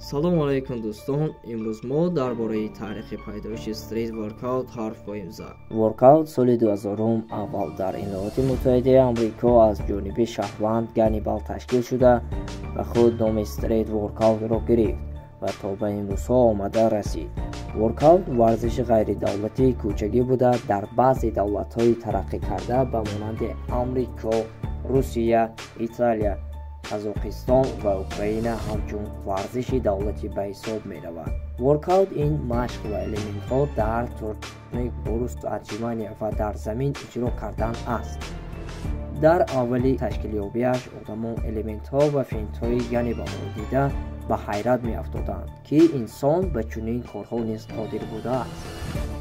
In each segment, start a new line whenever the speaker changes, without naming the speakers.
Салому алайкум дӯстон, имрӯз мо дар бораи таърихи пайдоиши street workout ҳарф хоҳем зад.
Воркаут соли 2000 аввал дар Иёлоти Муттаҳидаи Амрико аз ҷониби шаҳрванд Ганнибал ташкил шуда ва худ номи street workout-ро гирифт ва то ба имрӯзҳо омада расид. Воркаут варзиши ғайридавлатии кӯчагӣ буда, дар баъзе давлатҳои тараққӣ карда ба монанди Амрико, Русия, Италия, Қазоқистон ва Украина ҳамчун варзиши давлатӣ ба ҳисоб меравад. Воркаут ин машқ ва элементҳо дар турник, брус, отжимания ва дар замин иҷро кардан аст. Дар аввали ташкилёбиаш одамон элементҳо ва финтҳои Ганнибалро дида ба ҳайрат меафтоданд, ки инсон ба чунин корҳо низ қодир будааст.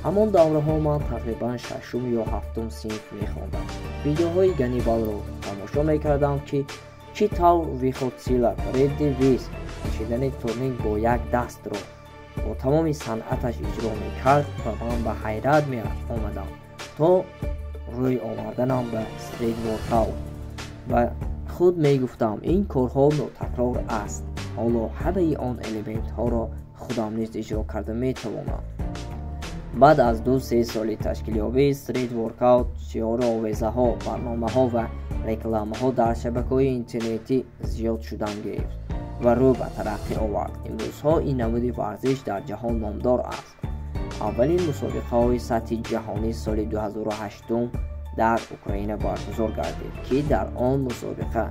Ҳамон давраҳо ман тақрибан шашум ё ҳафтум синф мехондам. Видеоҳои Ганнибалро тамошо мекардам, ки чӣ тавр выход сила, редди виз, кашидани турник бо як дастро бо тамоми санъаташ иҷро мекард ва ман ба ҳайрат меомадам то рӯй оварданам ба street workout. Ба худ мегуфтам, ин корҳо нотакрор аст. Ҳоло ҳамаи он элементҳоро худам низ иҷро карда метавонам. Баъд аз 2-3 соли ташкилёбии street workout, шиору овезаҳо, барномаҳо ва рекламаҳо дар шабакаҳои интернетӣ зиёд шудан гирифт ва рӯ ба тараққӣ овард. Имрӯзҳо ин намуди варзиш дар ҷаҳон номдор аст. Аввалин мусобиқаҳои сатҳи ҷаҳонӣ соли 2008 дар Украина баргузор гардид, ки дар он мусобиқа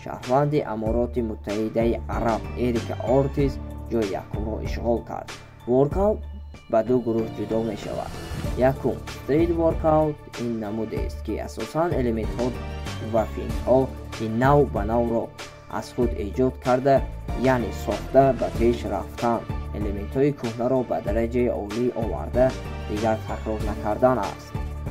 шаҳрванди Амороти Муттаҳидаи Араб Эрика Ортис ҷои якумро ишғол кард. Воркаут ба ду гурӯҳ ҷудо мешавад. Якум, street workout ин намудест, ки асосан элементҳо ва финтҳои нав ба навро аз худ эҷод карда, яъне сохта ба пеш рафтан, элементҳои кӯҳнаро ба дараҷаи олӣ оварда дигар такрор накардан аст.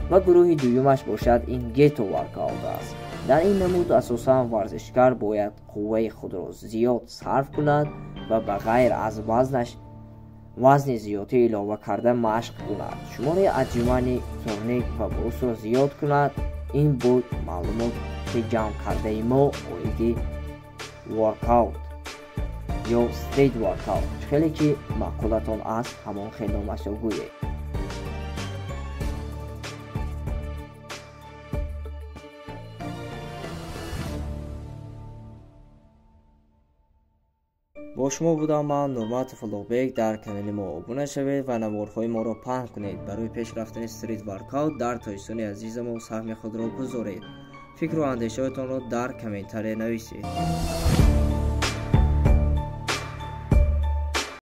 Ва гурӯҳи дуюмаш бошад ин ghetto workout аст. Дар ин намуд асосан варзишгар бояд қувваи худро зиёд сарф кунад ва ба ғайр аз вазнаш вазни зиёдӣ илова карда машқ кунад, шумори отжимания, турник ва брусро зиёд кунад. Ин буд маълумоти ҷамъ кардаи мо оиди воркаут ё street workout. Хеле ки маъқулатон аст, ҳамон хел номашро гӯед.
Бо шумо будам ман Нурматов Улуғбек. Дар канали мо обуна шавед ва наворҳои моро паҳн кунед. Барои пеш рафтани street workout дар Тоҷикистони азизамо саҳми худро гузоред. Фикру андешаҳоятонро дар комментария нависед.